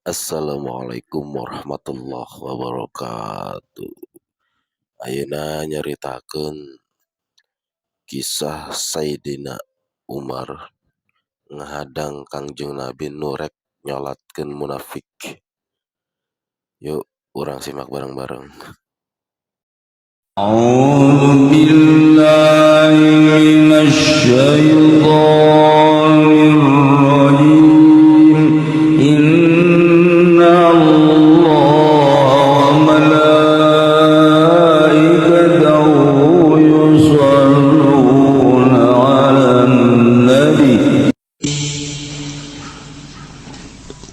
Assalamualaikum warahmatullahi wabarakatuh. Ayeuna nyaritakeun kisah Sayyidina Umar ngahadang Kangjeng Nabi nu rek nyolatkeun munafik. Yuk, urang simak bareng-bareng. أعوذ بالله من الشيطان الرجيم. إن الله وملائكته يصلون على النبي.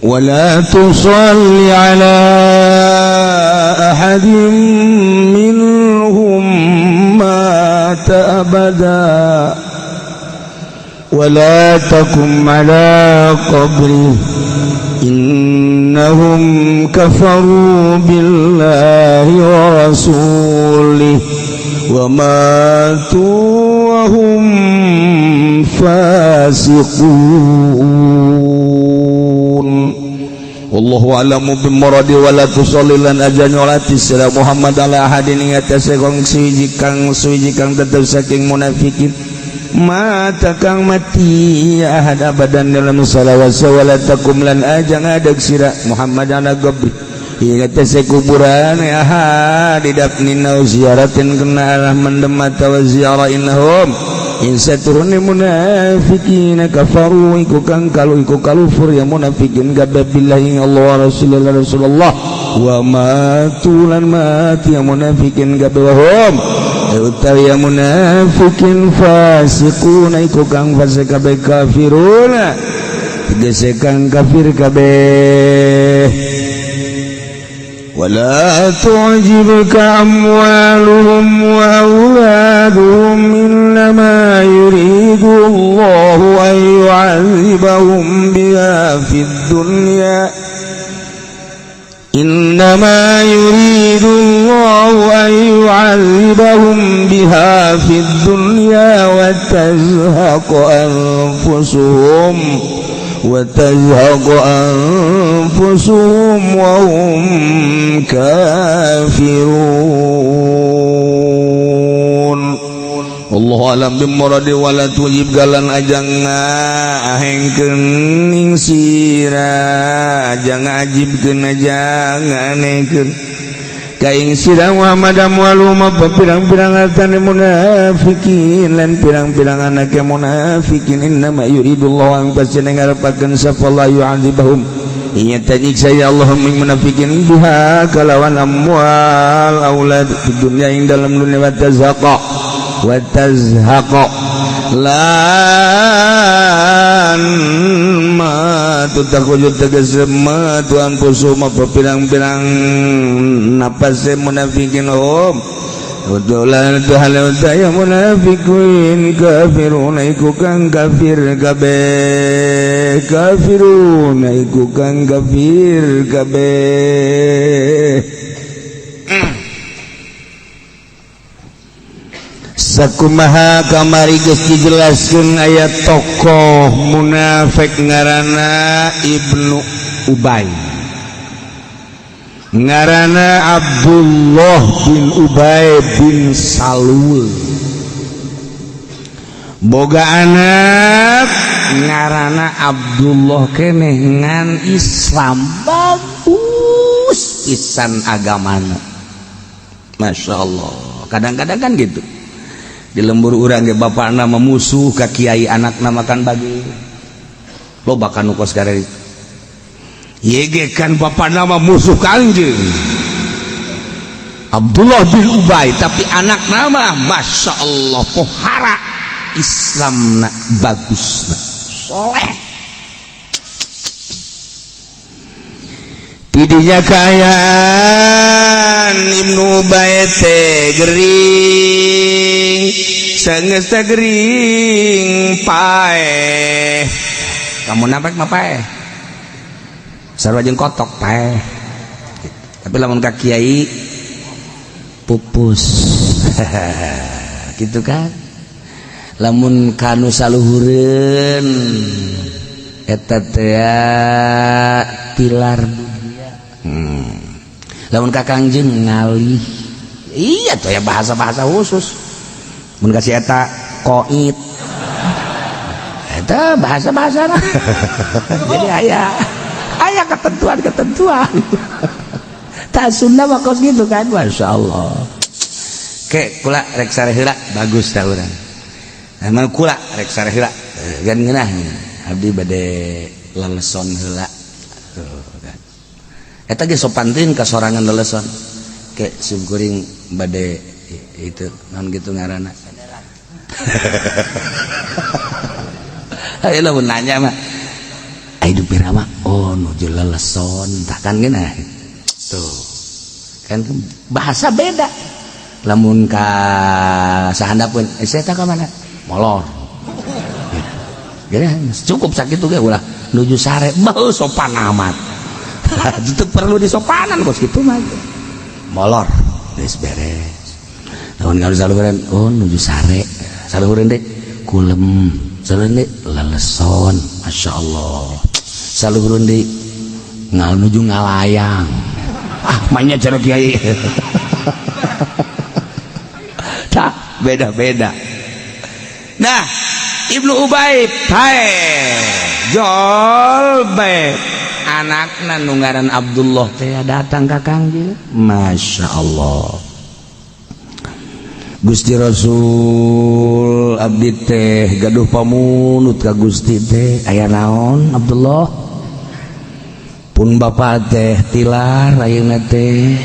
ولا تصل على أحد منهم مات أبدا ولا تقم على قبره، إنهم كفروا بالله ورسوله وماتوا وهم فاسقون. Wallahu a'lamu bimuradi. Wala tusalli lan aja nyolati sira Muhammad ala ahadin ing atase kang suwiji kang tetep saking munafikin, mata kang mati ahad, abadan dalam salawat. Wala takum lan aja ngadeg sira Muhammad ala qabri ing atase kuburan ahad didapnin au ziaratin kena arah mendem atawa ziarah. Innahum insa turun munafikin kafaru iku kang kalu iku kalufur ya munafikin kabeh billahi Allah wa rasulullah rasulullah, wa matu lan mati ya munafikin kabeh, wa hum utawi ya munafikin fasiquna iku kang fasik kabeh, kafiruna tegese kang kafir kabeh. ولا تعجبك أموالهم وأولادهم، إنما يريد الله أن يعذبهم بها في الدنيا، إنما يريد الله أن يعذبهم بها في الدنيا وتزهق أنفسهم وتزهق أنفسهم وهم كافرون. Allah alam bimuradi. Wala tujib galan aja ngahengkeun ing sira, aja ngajibkeun, aja nganehkeun ka ing sira Muhammad amwalum apa pirang-pirang hartane munafikin lan pirang-pirang anake munafikin. Innama yuridullahu an pasti ngarepakeun sapa Allah yu'adzibahum inya tanyiksa ya Allah ing munafikin biha kalawan amwal aulad di dunya ing dalam dunia, wa tazhaqa wa tazhaqa lan ma tutakujud tegese ma tu anfusum apa pirang-pirang napase munafikin hum Udulan tuhan ya munafikin kafiruna iku kang kafir kabeh, kafiruna iku kang kafir kabeh. Sakumaha kamari geus dijelaskeun, aya tokoh munafik ngaranna Ibnu Ubay, ngaranna Abdullah bin Ubay bin Salul, boga anak ngaranna Abdullah keneh ngan Islam bagus pisan agamana, Masya Allah. Kadang-kadang kan gitu di lembur urang ge, bapak nama musuh ka kiai, anak nama kan bagi lo bahkan nu kos itu yg kan bapak nama musuh Kangjeng Abdullah bin Ubay, tapi anak nama Masya Allah pohara Islam nak bagus nak soleh. Tidinya kaayaan Ibnu Ubay teh gering, sanggeus teh gering paeh. Kamu nampak mah paeh, sarua jeung kotok paeh gitu. Tapi lamun ka kiai pupus gitu kan, lamun kanu saluhureun. Eta teh tilar dunia. Lamun ka Kangjeng ngalih. Iya tuh ya, bahasa-bahasa khusus. Mun kasih eta koit. Eta bahasa-bahasa. Jadi aya aya ketentuan-ketentuan. Tak Sunda mah kos gitu kan, Masya Allah. Ke kula rek sare heula, bagus ta urang. Emang kula rek sare heula. Kan ngeunah abdi bade leleson heula. Tuh kan. Eta ge sopan teuing ka sorangan leleson. Ke sim kuring bade itu naon gitu ngaranna. Ayo lamun nanya mah. Ayo pira mah, oh, nuju leleson tah kan geunah. Tuh. Kan bahasa beda. Lamun ka sahandapeun, eh, saya ka mana? Molor. Ya, cukup sakit ge ulah nuju sare, beuh sopan amat. Itu perlu disopanan kos kitu mah. Molor, geus beres. Lamun kalau saluhureun, oh, nuju sare. Saluhureun deui kulem, saluhureun deui leleson, Masya Allah. Saluhureun deui ngal nuju ngalayang. Ah, mainnya cara kiai. Tah, beda-beda. Nah, Ibnu Ubay pae jol bae anakna nu ngaran Abdullah teh datang ka Kangjeng. Masya Allah. Gusti Rasul, abdi teh gaduh pamunut ka Gusti teh. Aya naon, Abdullah? Pun bapak teh tilar ayeuna teh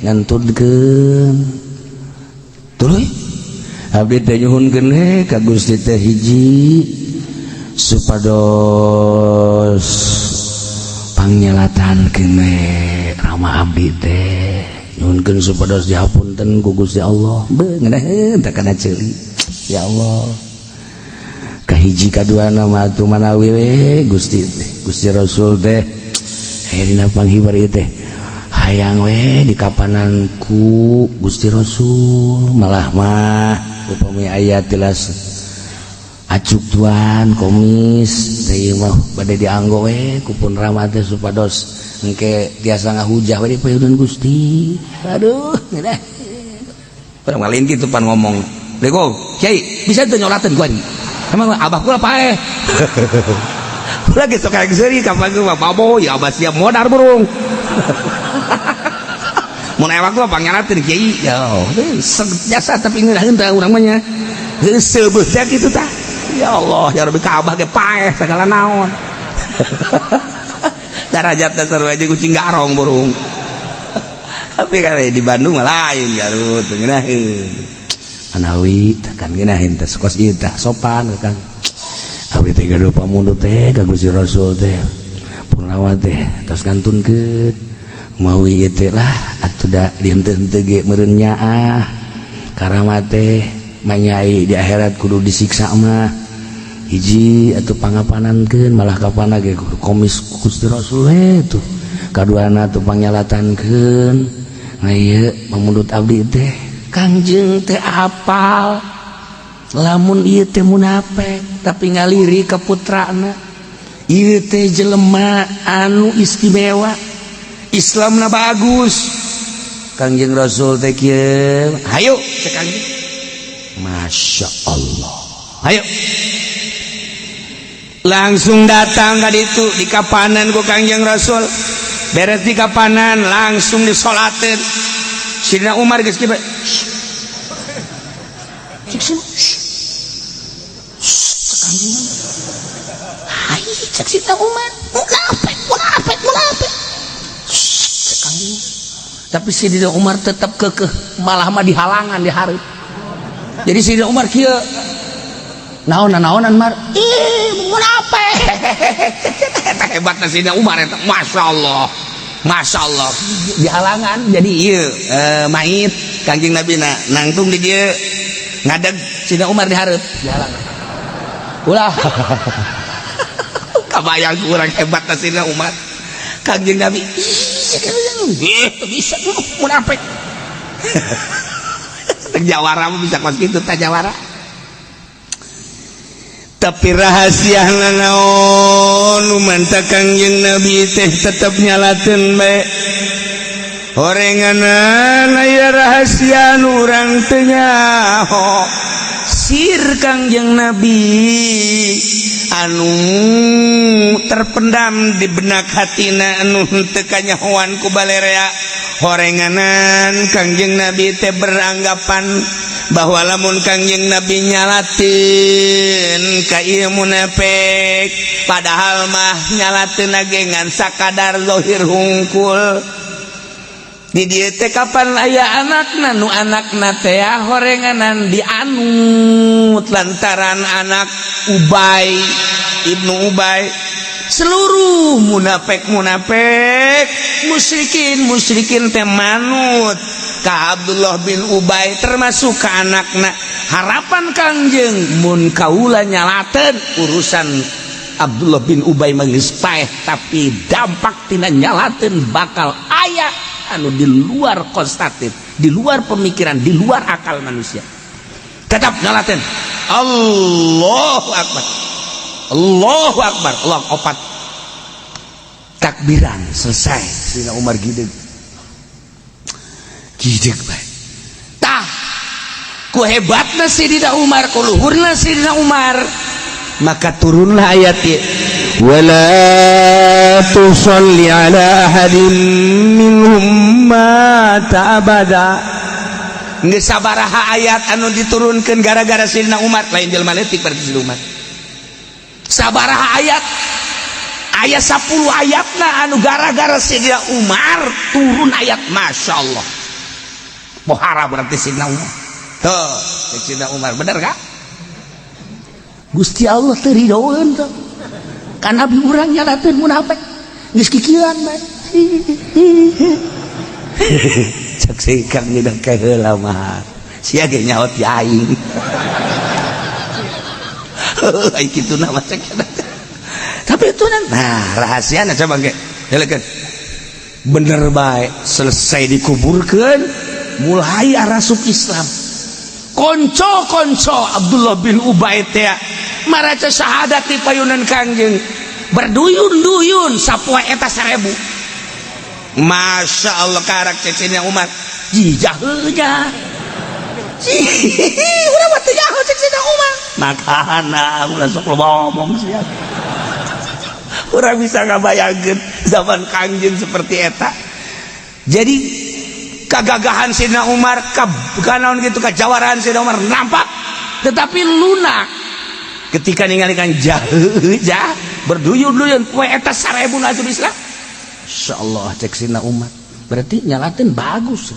ngantunkeun. Tuluy abdi teh nyuhunkeun we ka Gusti teh hiji, supados pangnyalatankeun we rama abdi teh, nyuhunkeun supados dihapunten ku Gusti Allah. Beuh, ngeunaheun teh kana ceuli. Ya Allah, kahiji kaduana mah atuh manawi we Gusti teh, Gusti Rasul teh aya dina panghibar ieu teh, hayang we dikapanan ku Gusti Rasul. Malah mah upami aya tilas acuk tuan komis teh mah bade dianggo we ku pun rama teh, supados engke tiasa ngahujah we di payunan Gusti. Aduh, ngeunah. Urang malin kitu pan ngomong. Lego, kiai, bisa teu nyolateun ku? Emang abah kula paeh. Kula ge sok hayang seuri ka mah babo ya, abah siap modar burung. Mun aya waktu pangnyalateun, kiai. Ya, biasa, tapi ngeunaheun teh urang mah nya. Geus seubeuh teh kitu tah. Ya Allah, ya Rabbi, ka abah ge paeh segala naon. Darajat dasar aja kucing garong burung. Tapi kan di Bandung mah lain, Garut ngeunaheun. Manawi tah kan ngeunaheun teh kos ieu tah sopan kan. Abdi teh gaduh pamundut teh ka Gusti Rasul teh. Purnawa teh tos ngantunkeun. Mawi ieu teh lah atuh da dihenteu-henteu ge meureun nyaah. Karama teh manyai di akhirat kudu disiksa mah. Hiji atuh pangapanankeun, malah kapana ge kudu komis Gusti Rasul we tuh. Kaduana tuh pangyalatankeun. Nah, ieu pamundut abdi teh. Kangjeng teh apal lamun ieu teh munafik, tapi ngaliri ka putrana, ieu teh jelema anu istimewa, Islamna bagus. Kangjeng Rasul teh kieu, hayu cek Kangjeng. Masya Allah, hayu. Langsung datang ka ditu, dikapanan ku Kangjeng Rasul. Beres dikapanan, langsung disolateun. Sidina Umar geus kieu. Cek sini. Cek Kangjeng. Hai, cek Sidina Umar. Munafik, munafik, munafik. Cek Kangjeng. Tapi Sidina Umar tetap kekeh, malah mah dihalangan di hareup. Jadi Sidina Umar kieu. Naonan naonan, Mar? Ih, munafik. Eta hebatna Sidina Umar eta. Masya Allah. Masya Allah. Dihalangan jadi ieu mait Kangjeng Nabi na nangtung di dieu ngadeg, Sidina Umar di hareup dihalangan. Ulah. Kabayang kurang hebat Sidina Umar. Kangjeng Nabi, ih, bisa munafik. Jawara mah bisa kos kitu tah jawara. Tapi rahasia naon nu mantak Kangjeng Nabi teh tetep nyalateun bae horenganan? Aya rahasia nu urang teu nyaho. Sir Kangjeng Nabi anu terpendam di benak hatina, anu teu kanyahoan ku balerea. Horenganan Kangjeng Nabi teh beranggapan bahwa lamun Kangjeng Nabi nyalatin ka ieu munafik, padahal mah nyalatin ngan sakadar zahir hungkul. Di dieu teh kapan aya anakna, nu anakna teh horenganan dianut lantaran anak Ubay, Ibnu Ubay. Seluruh munafik munafik, musyrikin musyrikin teh manut ka Abdullah bin Ubay, termasuk ke anakna. Harapan Kangjeng, mun kaula nyalaten, urusan Abdullah bin Ubay mah geus paeh, tapi dampak tina nyalaten bakal aya anu di luar konstatif, di luar pemikiran, di luar akal manusia. Tetap nyalaten. Allahu Akbar, Allahu Akbar, Allah, opat takbiran selesai. Sina Umar gideg gideg bae. Tah, ku hebatna Sidina Umar, ku luhurna Sidina Umar, maka turunlah ayat ieu, "Wala tusalli ala ahadin minhum mata abada." Geus sabaraha ayat anu diturunkeun gara-gara Sidina Umar. Lain jelema leutik berarti Sidina Umar. Sabaraha ayat? Ayat 10 ayatna anu gara-gara Sidina Umar turun ayat. Masya Allah, pohara berarti Sidina Umar. Tuh, Sidina Umar bener kah? Gusti Allah teu ridoeun tuh kan abi urang nyalateun munafik geus kikieuan bae. Cek si Kang Nidang heula mah sia ge nyaho ti aing. Ai kitu nama cek, tapi itu nah rahasiana. Coba ge heulekeun bener bae. Selesai dikuburkan, mulai arasup Islam konco-konco Abdullah bin Ubay teh, maraca syahadat di payunan Kangjeng, berduyun-duyun sapoe eta 1000. Masya Allah, karak cecenya Umar jijah nya urang mah teu nyaho. Cek Sidina Umar, makana ulah sok loba ngomong sia. Urang bisa ngabayangkeun zaman Kangjeng seperti eta. Jadi kegagahan Sidina Umar, kanaon gitu, kejawaraan Sidina Umar nampak, tetapi lunak ketika ninggalikan jauh jah berduyun-duyun poe eta 1000 asup Islam. Insyaallah, cek Sidina Umar, berarti nyalatin bagus.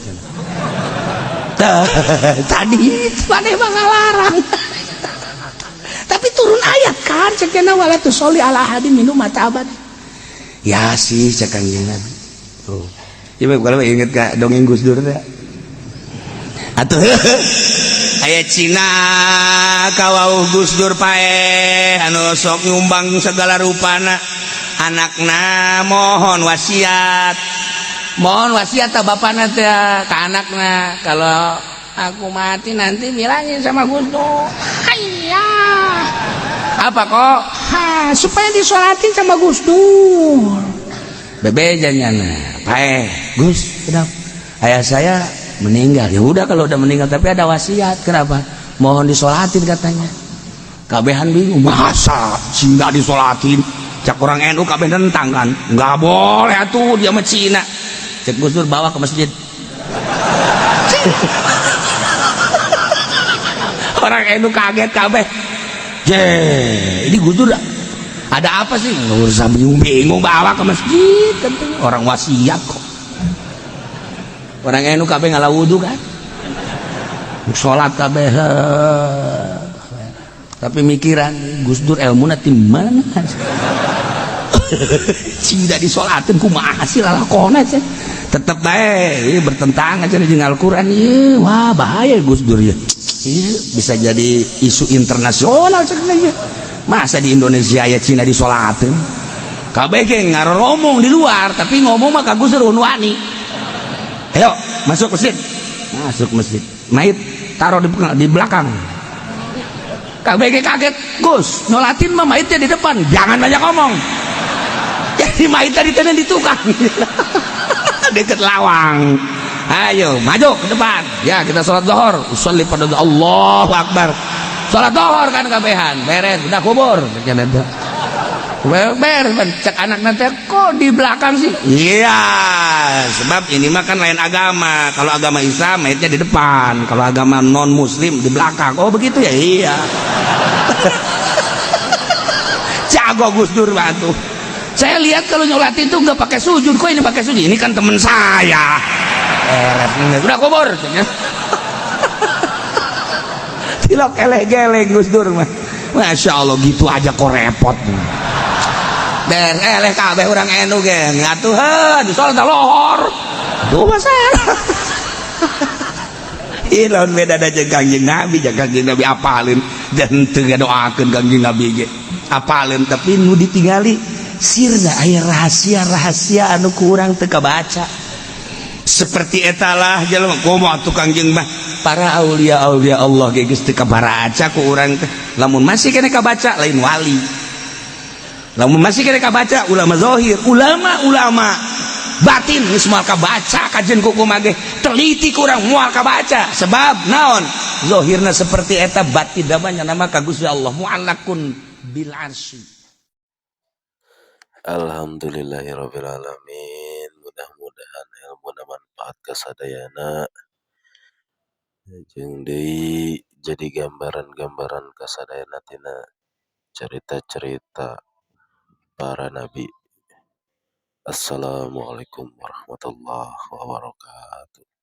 Tadi maneh mah ngalarang, tapi turun ayat kan, cek "Wala tusolli ala ahadin minhum mata abad." Ya sih, cek Kangjeng Nabi. Oh. Ya, kalau inget ka dongeng Gus Dur teh. Atuh aya Cina kawauh Gus Dur paeh, anu sok nyumbang segala rupana. Anakna mohon wasiat, mohon wasiat ta bapakna teh ka anakna, "Kalau aku mati nanti bilangin sama Gus Dur." Hayya, apa kok? Ha, supaya disolatin sama Gus Dur. Bebejanya paeh, "Gus, kenapa?" "Ayah saya meninggal." "Ya udah kalau udah meninggal, tapi ada wasiat." "Kenapa?" "Mohon disolatin," katanya. Kabehan bingung, masa Cina disolatin? Cak orang NU kabeh nentang kan, nggak boleh tuh, dia sama Cina. Cek Gus Dur, "Bawa ke masjid." Orang NU kaget kabeh. Je, ini Gus Dur ada apa sih? Nggak usah bingung-bingung, bawa ke masjid katanya. Orang wasiat kok. Orang NU kabeh ngala wudu kan, sholat kabeh, tapi mikiran, Gus Dur ilmu ti mana? Tidak disolatin kumaha sih lalakona sih? Tetep bae bertentangan jeung Al-Qur'an ieu. Wah, bahaya Gus Dur ya. Ieu bisa jadi isu internasional cenah ieu. Masa di Indonesia aya Cina disolatin? Kabeh ge ngaromong di luar, tapi ngomong mah ka Gus Dur wani. Ayo masuk masjid, masuk masjid, mayit taruh di belakang. KBG kaget, "Gus, nyolatin mah mayitnya di depan." "Jangan banyak ngomong." Jadi mayit tadi tadi di tukang deket lawang. "Ayo maju ke depan ya, kita sholat zuhur." Usolli pada Allahu Akbar, sholat zuhur kan kabehan, beres, udah kubur. Beres, cek anak nanti, "Kok di belakang sih?" "Iya, sebab ini mah kan lain agama. Kalau agama Islam mayitnya di depan, kalau agama non muslim di belakang." "Oh, begitu ya?" "Iya." Jago Gus Dur tuh. "Saya lihat kalau nyolatin tuh nggak pakai sujud, kok ini pakai sujud?" "Ini kan temen saya." Beres, udah kubur. Tilok eleh geleng Gus Dur mah. Masya Allah, gitu aja kok repot. Beres, eleh kabeh urang NU ge ngatuh di salat lohor. Tuh masalah. Ih, lawan beda da jeung Kangjeng Nabi, jeung Kangjeng Nabi apalin dan teu ngadoakeun Kangjeng Nabi ge. Apalin, tapi nu ditingali sirna aya rahasia-rahasia anu kurang teu kabaca. Seperti etalah jelema komo atuh Kangjeng mah, para aulia aulia Allah ge geus teu kabaca ku urang teh. Lamun masih kene kabaca, lain wali. Lamun masih kene kabaca, ulama zahir, ulama-ulama batin geus moal kabaca kajen ku kumaha ge teliti kurang moal kabaca. Sebab naon? Zahirna seperti eta, batin namanya nama ka Gusti Allah, mu'allakun bil arsy. Alhamdulillahirabbil alamin. Mudah-mudahan ilmuna manfaat kasadayana, jeung deui jadi gambaran-gambaran kasadayana tina carita-carita para nabi. Assalamualaikum warahmatullahi wabarakatuh.